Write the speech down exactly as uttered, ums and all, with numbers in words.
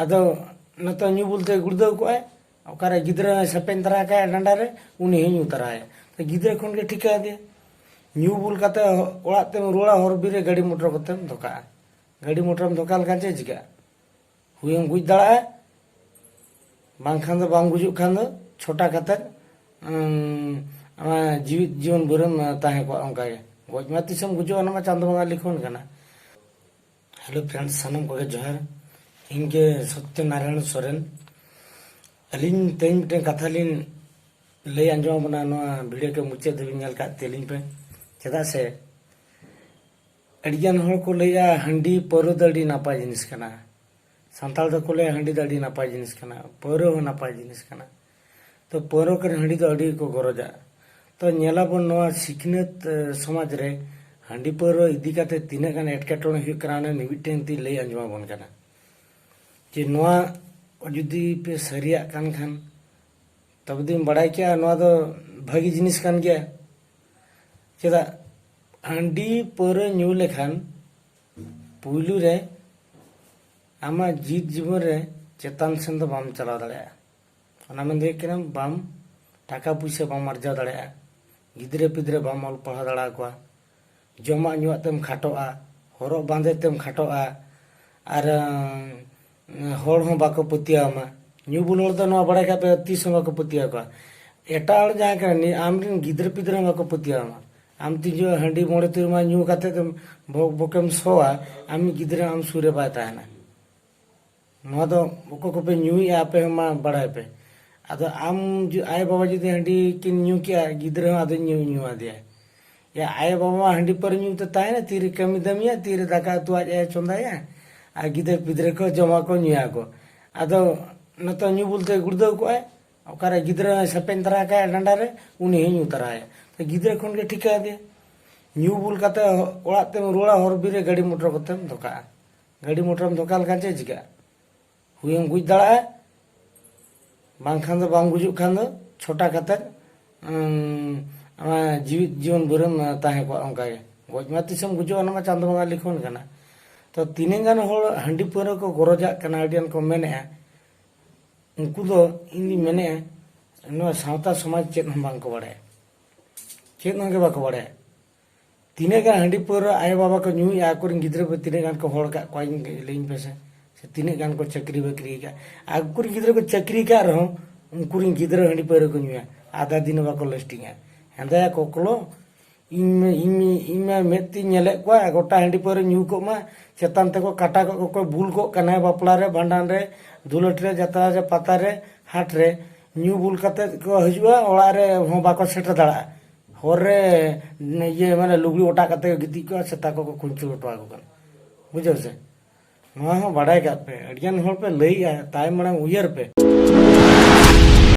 ᱟᱫᱚ ᱱᱤᱛᱚᱜ ᱧᱩ ᱵᱩᱞ ᱛᱮ ᱜᱩᱲᱫᱟᱹᱣ ᱠᱚᱜᱼᱟᱭ, ᱚᱠᱟᱨᱮ ᱜᱤᱫᱽᱨᱟᱹ ᱦᱚᱸᱭ ᱥᱮᱯᱮᱧ ᱛᱟᱨᱟ ᱠᱟᱭᱟ ᱰᱟᱸᱰᱟ ᱨᱮ, ᱩᱱᱤ ᱦᱚᱸᱭ ᱧᱩ ᱛᱟᱨᱟᱭᱟ᱾ ᱛᱚ ᱜᱤᱫᱽᱨᱟᱹ ᱠᱷᱚᱱ ᱜᱮ ᱴᱷᱤᱠᱟᱹ ᱟᱫᱮᱭᱟ᱾ ᱧᱩ ᱵᱩᱞ ᱠᱟᱛᱮ ᱚᱲᱟᱜ ᱛᱮᱢ ᱨᱩᱣᱟᱹᱲᱟ, ᱦᱚᱨ ᱵᱤᱨ ᱨᱮ ᱜᱟᱹᱰᱤ ᱢᱚᱴᱚᱨ ᱠᱚᱛᱮᱢ ᱫᱷᱚᱠᱟᱜᱼᱟ᱾ ᱜᱟᱹᱰᱤ ᱢᱚᱴᱚᱨᱮᱢ ᱫᱷᱚᱠᱟ ᱞᱮᱠᱷᱟᱱ ᱪᱮᱫ ᱪᱤᱠᱟᱹᱜᱼᱟ? ᱦᱩᱭᱮᱢ ᱜᱩᱡ ᱫᱟᱲᱮᱭᱟᱜᱼᱟ, ᱵᱟᱝᱠᱷᱟᱱ ᱫᱚ ᱵᱟᱢ ᱜᱩᱡᱩᱜ ᱠᱷᱟᱱ ᱫᱚ ᱪᱷᱚᱴᱟ ᱠᱟᱛᱮ, ᱩᱸ, ᱟᱢᱟᱜ ᱡᱤᱣᱤᱫ ᱡᱤᱵᱚᱱ ᱵᱷᱳᱨᱮᱢ ᱛᱟᱦᱮᱸ ᱠᱚᱜᱼᱟ ᱚᱱᱠᱟ ᱜᱮ᱾ ᱜᱚᱡ ᱢᱟ ᱛᱤᱥᱮᱢ ᱜᱩᱡᱩᱜᱼᱟ, ᱚᱱᱟ ᱢᱟ ᱪᱟᱸᱫᱚ ᱵᱚᱸᱜᱟ ᱞᱤᱠᱷᱚᱱ ᱠᱟᱱᱟ᱾ Hello friends, ᱥᱟᱱᱟᱢ ᱠᱚᱜᱮ ᱡᱚᱦᱟᱨ᱾ ᱤᱧ ᱜᱮ ᱥᱚᱛᱭᱚ ᱱᱟᱨᱟᱭᱚᱬ ᱥᱚᱨᱮᱱ᱾ ᱟᱹᱞᱤᱧ ᱛᱮᱦᱮᱧ ᱢᱤᱫᱴᱮᱱ ᱠᱟᱛᱷᱟ ᱞᱤᱧ ᱞᱟᱹᱭ ᱟᱸᱡᱚᱢ ᱟᱵᱚᱱᱟ, ᱱᱚᱣᱟ ᱵᱷᱤᱰᱤᱭᱳ ᱠᱚ ᱢᱩᱪᱟᱹᱫ ᱫᱷᱟᱹᱵᱤᱡ ᱧᱮᱞ ᱠᱟᱜ ᱛᱟᱹᱞᱤᱧ ᱯᱮ᱾ ᱪᱮᱫᱟᱜ ᱥᱮ ᱟᱹᱰᱤᱜᱟᱱ ᱦᱚᱲ ᱠᱚ ᱞᱟᱹᱭᱟ ᱦᱟᱺᱰᱤ ᱯᱟᱹᱣᱨᱟᱹ ᱫᱚ ᱟᱹᱰᱤ ᱱᱟᱯᱟᱭ ᱡᱤᱱᱤᱥ ᱠᱟᱱᱟ᱾ ᱥᱟᱱᱛᱟᱲ ᱫᱚᱠᱚ ᱞᱟᱹᱭᱟ ᱦᱟᱺᱰᱤ ᱫᱚ ᱟᱹᱰᱤ ᱱᱟᱯᱟᱭ ᱡᱤᱱᱤᱥ ᱠᱟᱱᱟ, ᱯᱟᱹᱣᱨᱟᱹ ᱦᱚᱸ ᱱᱟᱯᱟᱭ ᱡᱤᱱᱤᱥ ᱠᱟᱱᱟ᱾ ᱛᱚ ᱯᱟᱹᱣᱨᱟᱹ ᱠᱟᱱ ᱦᱟᱺᱰᱤ ᱫᱚ ᱟᱹᱰᱤ ᱜᱮᱠᱚ ᱜᱚᱨᱚᱡᱟ᱾ ᱛᱚ ᱧᱮᱞᱟᱵᱚᱱ ᱱᱚᱣᱟ ᱥᱤᱠᱷᱱᱟᱹᱛ, ᱮ, ᱥᱚᱢᱟᱡᱽ ᱨᱮ ᱦᱟᱺᱰᱤ ᱯᱟᱹᱣᱨᱟᱹ ᱤᱫᱤ ᱠᱟᱛᱮ ᱛᱤᱱᱟᱹᱜ ᱜᱟᱱ ᱮᱴᱠᱮᱴᱚᱬᱮ ᱦᱩᱭᱩᱜ ᱠᱟᱱᱟ, ᱚᱱᱟ ᱢᱤᱢᱤᱫᱴᱮᱱ ᱛᱤᱧ ᱞᱟᱹᱭ ᱟᱸᱡᱚᱢ ᱟᱵᱚᱱ ᱠᱟᱱᱟ᱾ ᱡᱮ ᱱᱚᱣᱟ ᱡᱩᱫᱤ ᱯᱮ ᱥᱟᱹᱨᱤᱭᱟᱜ ᱠᱟᱱ ᱠᱷᱟᱱ, ᱛᱚᱵᱮ ᱫᱚᱧ ᱵᱟᱲᱟᱭ ᱠᱮᱜᱼᱟ ᱱᱚᱣᱟ ᱫᱚ ᱵᱷᱟᱹᱜᱤ ᱡᱤᱱᱤᱥ ᱠᱟᱱ ᱜᱮᱭᱟ᱾ ᱪᱮᱫᱟᱜ? ᱦᱟᱺᱰᱤ ᱯᱟᱹᱣᱨᱟᱹ ᱧᱩ ᱞᱮᱠᱷᱟᱱ ᱯᱩᱭᱞᱩ ᱨᱮ ᱟᱢᱟᱜ ᱡᱤᱣᱤᱫ ᱡᱤᱵᱚᱱ ᱨᱮ ᱪᱮᱛᱟᱱ ᱥᱮᱱ ᱫᱚ ᱵᱟᱢ ᱪᱟᱞᱟᱣ ᱫᱟᱲᱮᱭᱟᱜᱼᱟ᱾ ᱚᱱᱟ ᱢᱮᱱ ᱫᱚ ᱦᱩᱭᱩᱜ ᱠᱟᱱᱟ, ᱵᱟᱢ, ᱴᱟᱠᱟ ᱯᱩᱭᱥᱟᱹ ᱵᱟᱢ ᱟᱨᱡᱟᱣ ᱫᱟᱲᱮᱭᱟᱜᱼᱟ, ᱜᱤᱫᱽᱨᱟᱹ ᱯᱤᱫᱽᱨᱟᱹ ᱵᱟᱢ ᱚᱞ ᱯᱟᱲᱦᱟᱣ ᱫᱟᱲᱮ ᱟᱠᱚᱣᱟ, ᱡᱚᱢᱟᱜ ᱧᱩᱣᱟᱜ ᱛᱮᱢ ᱠᱷᱟᱴᱚᱜᱼᱟ, ᱦᱚᱨᱚᱜ ᱵᱟᱸᱫᱮ ᱛᱮᱢ ᱠᱷᱟᱴᱚᱜᱼᱟ, ᱟᱨ, ᱩᱸ, ᱦᱚᱲ ᱦᱚᱸ ᱵᱟᱠᱚ ᱯᱟᱹᱛᱭᱟᱹᱣ ᱟᱢᱟ᱾ ᱧᱩ ᱵᱩᱞ ᱦᱚᱲ ᱫᱚ ᱱᱚᱣᱟ ᱵᱟᱲᱟᱭ ᱠᱟᱜ ᱯᱮ, ᱛᱤᱥ ᱦᱚᱸ ᱵᱟᱠᱚ ᱯᱟᱹᱛᱭᱟᱹᱣ ᱠᱚᱣᱟ᱾ ᱮᱴᱟᱜ ᱦᱚᱲ ᱡᱟᱦᱟᱸᱭ ᱠᱟᱱᱟ, ᱱᱤ-, ᱟᱢ ᱨᱮᱱ ᱜᱤᱫᱽᱨᱟᱹ ᱯᱤᱫᱽᱨᱟᱹ ᱦᱚᱸ ᱵᱟᱠᱚ ᱯᱟᱹᱛᱭᱟᱹᱣ ᱟᱢᱟ᱾ ᱟᱢ ᱛᱤᱡᱩ ᱦᱟᱺᱰᱤ ᱢᱚᱬᱮ ᱛᱩᱨᱩᱭ ᱢᱟ ᱧᱩ ᱠᱟᱛᱮ ᱫᱚᱢ ᱵᱚᱠ ᱵᱚᱠᱮᱢ ᱥᱚᱣᱟ, ᱟᱢᱤᱡ ᱜᱤᱫᱽᱨᱟᱹ ᱟᱢ ᱥᱩᱨ ᱨᱮ ᱵᱟᱭ ᱛᱟᱦᱮᱱᱟ᱾ ᱱᱚᱣᱟ ᱫᱚ ᱚᱠᱚᱭ ᱠᱚᱯᱮ ᱧᱩᱭᱮᱫᱼᱟ, ᱟᱯᱮ ᱦᱚᱸ ᱢᱟ ᱵᱟᱲᱟᱭ ᱯᱮ᱾ ᱟᱫᱚ ᱟᱢ ᱡᱩ-, ᱟᱭᱳ ᱵᱟᱵᱟ ᱡᱩᱫᱤ ᱦᱟᱺᱰᱤ ᱠᱤᱱ ᱧᱩ ᱠᱮᱜᱼᱟ, ᱜᱤᱫᱽᱨᱟᱹ ᱦᱚᱸ ᱟᱫᱚ ᱧᱩ, ᱧᱩ ᱟᱫᱮᱭᱟᱭ᱾ ᱭᱟ, ᱟᱭᱳ ᱵᱟᱵᱟ ᱢᱟ ᱦᱟᱺᱰᱤ ᱯᱟᱹᱣᱨᱟᱹ ᱧᱩ ᱛᱮ ᱛᱟᱦᱮᱱᱟ, ᱛᱤᱨᱮ ᱠᱟᱹᱢᱤ ᱫᱟᱹᱢᱤᱭᱟ, ᱛᱤᱨᱮ ᱫᱟᱠᱟ ᱩᱛᱩ ᱟᱡ ᱟᱭᱳ ᱪᱚᱸᱫᱟᱭᱟ, ᱟᱨ ᱜᱤᱫᱟᱹᱨ ᱯᱤᱫᱽᱨᱟᱹ ᱠᱚ ᱡᱚᱢᱟ ᱠᱚ ᱧᱩᱭᱟ ᱠᱚ᱾ ᱟᱫᱚ ᱱᱚᱛᱮ ᱧᱩ ᱵᱩᱞ ᱛᱮ ᱜᱩᱲᱫᱟᱹᱣ ᱠᱚᱜᱼᱟᱭ, ᱚᱠᱟᱨᱮ ᱜᱤᱫᱽᱨᱟᱹ ᱦᱚᱸᱭ ᱥᱮᱯᱮᱧ ᱛᱟᱨᱟ ᱠᱟᱭᱟ ᱰᱟᱸᱰᱟ ᱨᱮ, ᱩᱱᱤ ᱦᱚᱸᱭ ᱧᱩ ᱛᱟᱨᱟᱭᱟ᱾ ᱛᱚ ᱜᱤᱫᱽᱨᱟᱹ ᱠᱷᱚᱱ ᱜᱮ ᱴᱷᱤᱠᱟᱹ ᱟᱫᱮᱭᱟ᱾ ᱧᱩ ᱵᱩᱞ ᱠᱟᱛᱮ ᱚᱲᱟᱜ ᱛᱮᱢ ᱨᱩᱣᱟᱹᱲᱟ, ᱦᱚᱨ ᱵᱤᱨ ᱨᱮ ᱜᱟᱹᱰᱤ ᱢᱚᱴᱚᱨ ᱠᱚᱛᱮᱢ ᱫᱷᱚᱠᱟᱜᱼᱟ᱾ ᱜᱟᱹᱰᱤ ᱢᱚᱴᱚᱨᱮᱢ ᱫᱷᱚᱠᱟ ᱞᱮᱠᱷᱟᱱ ᱪᱮᱫ ᱪᱤᱠᱟᱹᱜᱼᱟ? ᱦᱩᱭᱮᱢ ᱜᱩᱡ ᱫᱟᱲᱮᱭᱟᱜᱼᱟ, ᱵᱟᱝᱠᱷᱟᱱ ᱫᱚ ᱵᱟᱢ ᱜᱩᱡᱩᱜ ᱠᱷᱟᱱ ᱫᱚ ᱪᱷᱚᱴᱟ ᱠᱟᱛᱮ, ᱩᱸ, ᱚᱱᱟ ᱡᱤᱣᱤᱫ ᱡᱤᱵᱚᱱ ᱵᱷᱳᱨᱮᱢ ᱛᱟᱦᱮᱸ ᱠᱚᱜᱼᱟ ᱚᱱᱠᱟ ᱜᱮ᱾ ᱜᱚᱡ ᱢᱟ ᱛᱤᱥᱮᱢ ᱜᱩᱡᱩᱜᱼᱟ, ᱚᱱᱟ ᱢᱟ ᱪᱟᱸᱫᱚ ᱵᱚᱸᱜᱟ ᱞᱤᱠᱷᱚᱱ ᱠᱟᱱᱟ᱾ ᱛᱚ ᱛᱤᱱᱟᱹᱜ ᱜᱟᱱ ᱦᱚᱲ ᱦᱟᱺᱰᱤ ᱯᱟᱹᱣᱨᱟᱹ ᱠᱚ ᱜᱚᱨᱚᱡᱟᱜ ᱠᱟᱱᱟ, ᱟᱹᱰᱤ ᱜᱟᱱ ᱠᱚ ᱢᱮᱱᱮᱫᱼᱟ, ᱩᱱᱠᱩ ᱫᱚ ᱤᱧ ᱫᱩᱧ ᱢᱮᱱᱮᱫᱼᱟ, ᱱᱚᱣᱟ ᱥᱟᱶᱛᱟ ᱥᱚᱢᱟᱡᱽ ᱪᱮᱫ ᱦᱚᱸ ᱵᱟᱝ ᱠᱚ ᱵᱟᱲᱟᱭᱟ, ᱪᱮᱫ ᱦᱚᱸ ᱜᱮ ᱵᱟᱠᱚ ᱵᱟᱲᱟᱭᱟ᱾ ᱛᱤᱱᱟᱹᱜ ᱜᱟᱱ ᱦᱟᱺᱰᱤ ᱯᱟᱹᱣᱨᱟᱹ ᱟᱭᱳ ᱵᱟᱵᱟ ᱠᱚ ᱧᱩᱭᱮᱫᱼᱟ, ᱟᱠᱚᱨᱮᱱ ᱜᱤᱫᱽᱨᱟᱹ ᱯᱮ ᱛᱤᱱᱟᱹᱜ ᱜᱟᱱ ᱠᱚ ᱦᱚᱲ ᱠᱟᱜ ᱠᱚᱣᱟ, ᱤᱧ ᱞᱟᱹᱭᱟᱹᱧ ᱯᱮᱥᱮ, ᱥᱮ ᱛᱤᱱᱟᱹᱜ ᱜᱟᱱ ᱠᱚ ᱪᱟᱹᱠᱨᱤ ᱵᱟᱹᱠᱨᱤ ᱟᱠᱟᱫ, ᱟᱠᱚᱨᱮᱱ ᱜᱤᱫᱽᱨᱟᱹ ᱠᱚ ᱪᱟᱹᱠᱨᱤ ᱟᱠᱟᱫ ᱨᱮᱦᱚᱸ ᱩᱱᱠᱩᱨᱮᱱ ᱜᱤᱫᱽᱨᱟᱹ ᱦᱟᱺᱰᱤ ᱯᱟᱹᱣᱨᱟᱹ ᱠᱚ ᱧᱩᱭᱟ, ᱟᱫᱷᱟ ᱫᱤᱱ ᱦᱚᱸ ᱵᱟᱠᱚ ᱞᱟᱥᱴᱤᱝᱟ᱾ ᱦᱮᱸᱫᱟᱭᱟ ᱠᱚᱠᱞᱚ, ᱤᱧ ᱢᱟ, ᱤᱧ ᱢᱟ, ᱤᱧ ᱢᱟ ᱢᱮᱫ ᱛᱤᱧ ᱧᱮᱞᱮᱫ ᱠᱚᱣᱟ, ᱜᱚᱴᱟ ᱦᱟᱺᱰᱤ ᱯᱟᱹᱣᱨᱟᱹ ᱧᱩ ᱠᱚᱜ ᱢᱟ, ᱪᱮᱛᱟᱱ ᱛᱮᱠᱚ ᱠᱟᱴᱟ ᱠᱚᱜ ᱠᱚ, ᱵᱩᱞ ᱠᱚᱜ ᱠᱟᱱᱟᱭ ᱵᱟᱯᱞᱟ ᱨᱮ, ᱵᱷᱟᱸᱰᱟᱱ ᱨᱮ, ᱫᱩᱞᱟᱹᱴ ᱨᱮ, ᱡᱟᱛᱨᱟ ᱨᱮ, ᱯᱟᱛᱟ ᱨᱮ, ᱦᱟᱴ ᱨᱮ, ᱧᱩ ᱵᱩᱞ ᱠᱟᱛᱮ ᱠᱚ ᱦᱤᱡᱩᱜᱼᱟ, ᱚᱲᱟᱜ ᱨᱮ ᱦᱚᱸ ᱵᱟᱠᱚ ᱥᱮᱴᱮᱨ ᱫᱟᱲᱮᱭᱟᱜᱼᱟ᱾ ᱦᱚᱨ ᱨᱮ ᱤᱭᱟᱹ ᱢᱟᱱᱮ ᱞᱩᱜᱽᱲᱤ ᱚᱴᱟᱜ ᱠᱟᱛᱮ ᱠᱚ ᱜᱤᱛᱤᱡ ᱠᱚᱜᱼᱟ, ᱥᱮᱛᱟ ᱠᱚᱠᱚ ᱠᱷᱩᱧᱪᱟᱹᱣ ᱦᱚᱴᱚ ᱟᱠᱚ ᱠᱟᱱᱟ᱾ ᱵᱩᱡᱷᱟᱹᱣ ᱥᱮ? ᱱᱚᱣᱟ ᱦᱚᱸ ᱵᱟᱲᱟᱭ ᱠᱟᱜ ᱯᱮ, ᱟᱹᱰᱤᱜᱟᱱ ᱦᱚᱲ ᱯᱮ ᱞᱟᱹᱭᱮᱜᱼᱟ, ᱛᱟᱭᱚᱢ ᱢᱟᱲᱟᱝ ᱩᱭᱦᱟᱹᱨ ᱯᱮ᱾